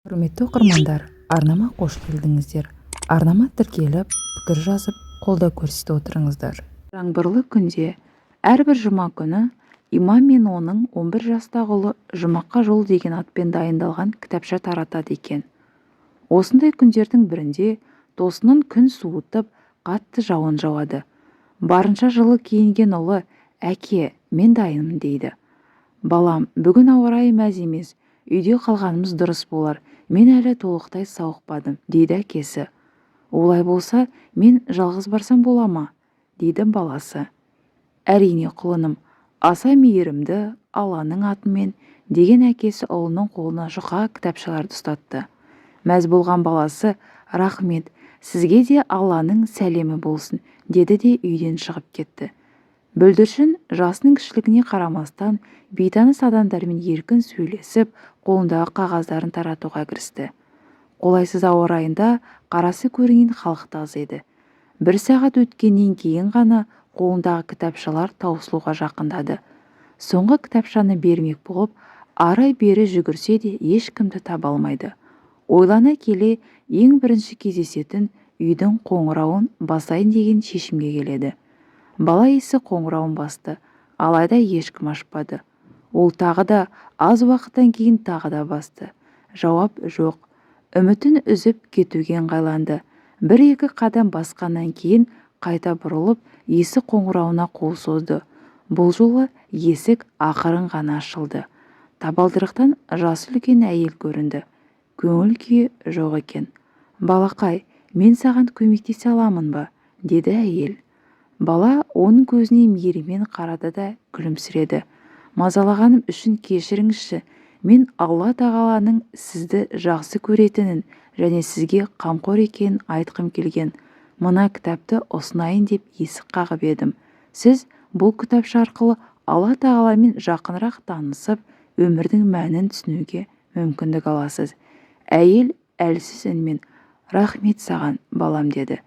Құрметті оқырмандар, арнама қош келдіңіздер! Арнама тіркеліп, пікір жазып, қолдау көрсете отырыңыздар. Жаңбырлы күнде әрбір жұма күні имам мен оның 11 жастағы ұлы «Жұмаққа жол» деген атпен дайындалған кітапша таратады екен. Осындай күндердің бірінде тосыннан күн суытып, қатты жауын жауады. Барынша жылы киінген ұлы: «Әке, мен дайынмын», – дейді. «Балам, бүгін ауа райы мәз емес, үйде қалғанымыз дұрыс болар, мен әлі толықтай сауықпадым», – дейді әкесі. «Олай болса, мен жалғыз барсам бола ма?» – дейді баласы. «Әрине, құлыным, аса мейірімді Алланың атымен», – деген әкесі ұлының қолына жұқа кітапшаларды ұстатты. Мәз болған баласы: «Рахмет, сізге де Алланың сәлемі болсын», – деді де үйден шығып кетті. Бүлдіршін жасының кішілігіне қарамастан бейтаныс адамдармен еркін сөйлесіп, қолындағы қағаздарын таратуға кірісті. Қолайсыз ауа райында қарасы көрінген халық та аз еді. Бір сағат өткеннен кейін ғана қолындағы кітапшалар таусылуға жақындады. Соңғы кітапшаны бермек болып, ары-бері жүгірсе де, ешкімді таба алмайды. Ойлана келе, ең бірінші кездесетін үйдің қоңырауын басайын деген шешімге келеді. Бала есік қоңырауын басты, алайда ешкім ашпады. Ол тағы да аз уақыттан кейін тағы да басты. Жауап жоқ. Үмітін үзіп, кетуге ыңғайланды. Бір-екі қадам басқаннан кейін қайта бұрылып, есік қоңырауына қол созды. Бұл жолы есік ақырын ғана ашылды. Табалдырықтан жасы үлкен әйел көрінді. Көңіл күйі жоқ екен. «Балақай, мен саған көмектесе аламын ба?» – деді әйел. Бала оның көзіне мейіріммен қарады да күлімсіреді. «Мазалағаным үшін кешіріңізші. Мен Алла тағаланың сізді жақсы көретінін және сізге қамқор екенін айтқым келген. Мына кітапты ұсынайын деп есік қағып едім. Сіз бұл кітапша арқылы Алла тағаламен жақынырақ танысып, өмірдің мәнін түсінуге мүмкіндік аласыз». Әйел әлсіз үнмен: «Рахмет саған, балам», – деді.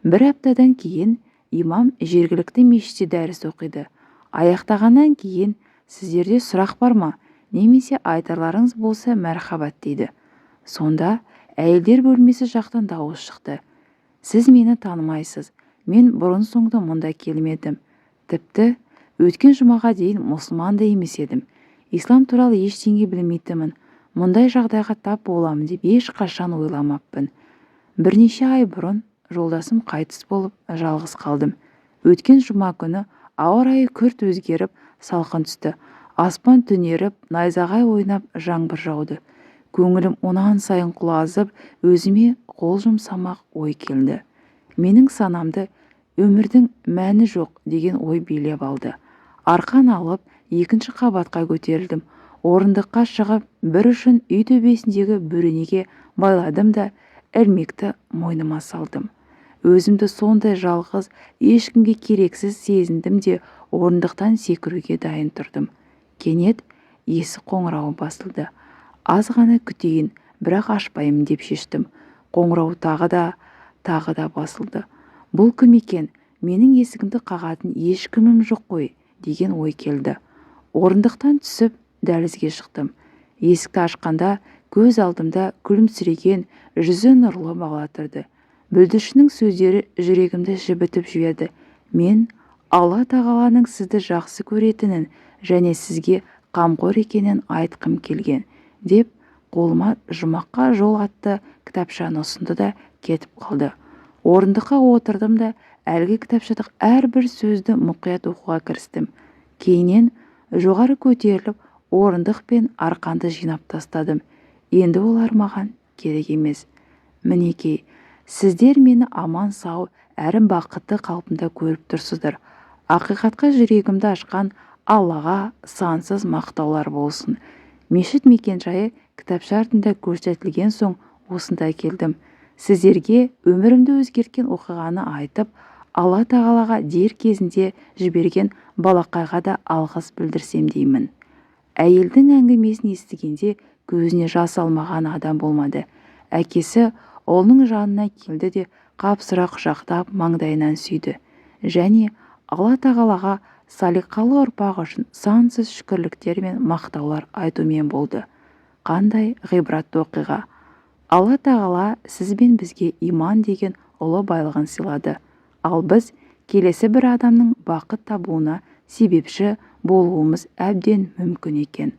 Бір аптадан кейін имам жергілікті мешітте дәріс оқиды. Аяқтағаннан кейін: «Сіздерде сұрақ бар ма немесе айтарларыңыз болса, мәрхабат», – дейді. Сонда әйелдер бөлмесі жақтан дауыс шықты: «Сіз мені танымайсыз. Мен бұрын-соңды мұнда келмедім. Тіпті өткен жұмаға дейін мұсылман да емес едім. Ислам туралы ештеңе білмейтінмін. Мұндай жағдайға тап боламын деп ешқашан ойламаппын. Бірнеше ай бұрын жолдасым қайтыс болып, жалғыз қалдым. Өткен жұма күні ауа райы күрт өзгеріп, салқын түсті. Аспан түнеріп, найзағай ойнап, жаңбыр жауды. Көңілім онан сайын құлазып, өзіме қол жұмсамақ ой келді. Менің санамды өмірдің мәні жоқ деген ой билеп алды. Арқан алып, екінші қабатқа көтерілдім. Орындыққа шығып, бір ұшын үй төбесіндегі бөренеге байладым да, ілмекті мойныма салдым. Өзімді сондай жалғыз, ешкімге керексіз сезіндім де, орындықтан секіруге дайын тұрдым. Кенет есік қоңырауы басылды. Аз ғана күтейін, бірақ ашпаймын деп шештім. Қоңырау тағы да, тағы да басылды. Бұл кім екен? Менің есігімді қағатын ешкімім жоқ қой деген ой келді. Орындықтан түсіп, дәлізге шықтым. Есікті ашқанда көз алдымда күлімсіреген, жүзі нұрлы бала тұрды. Бүлдіршіннің сөздері жүрегімді жібітіп жіберді: «Мен Алла тағаланың сізді жақсы көретінін және сізге қамқор екенін айтқым келген», – деп, қолыма «Жұмаққа жол» атты кітапшаны ұсынды да, кетіп қалды. Орындыққа отырдым да, әлгі кітапшадағы әрбір сөзді мұқият оқуға кірістім. Кейіннен жоғары көтеріліп, орындық пен арқанды жинап тастадым. Енді олар маған керек емес. Мінекей, сіздер мені аман-сау әрі бақытты қалпымда көріп тұрсыздар. Ақиқатқа жүрегімді ашқан Аллаға сансыз мақтаулар болсын. Мешіт мекенжайы кітапша артында көрсетілген соң, осында келдім. Сіздерге өмірімді өзгерткен оқиғаны айтып, Алла тағалаға дер кезінде жіберген балақайға да алғыс білдірсем деймін». Әйелдің әңгімесін естігенде көзіне жас алмаған адам болмады. Әкесі ұлының жанына келді де, қапсыра құшақтап, маңдайынан сүйді және Алла тағалаға салиқалы ұрпақ үшін сансыз шүкірліктер мен мақтаулар айтумен болды. Қандай ғибратты оқиға! Алла Тағала сіз бен бізге иман деген ұлы байлығын сыйлады. Ал біз келесі бір адамның бақыт табуына себепші болуымыз әбден мүмкін екен.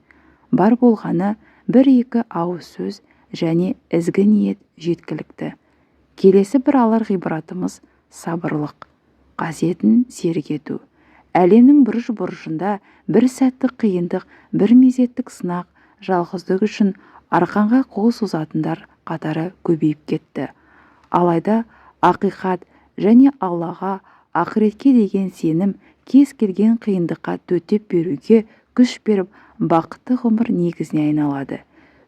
Бар болғаны бір-екі ауыз сөз және ізгі ниет жеткілікті. Келесі бір алар ғибратымыз сабырлық қасиетін серік ету. Әлемнің бұрыш-бұрышында бір сәттік қиындық, бір мезеттік сынақ, жалғыздық үшін арқанға қол созатындар қатары көбейіп кетті. Алайда ақиқат және Аллаға, ақыретке деген сенім кез келген қиындыққа төтеп беруге күш беріп, бақытты ғұмыр негізіне айналады.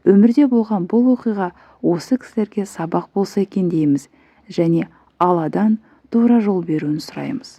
Өмірде болған бұл оқиға осы кісілерге сабақ болса екен дейміз және Алладан тура жол беруін сұраймыз.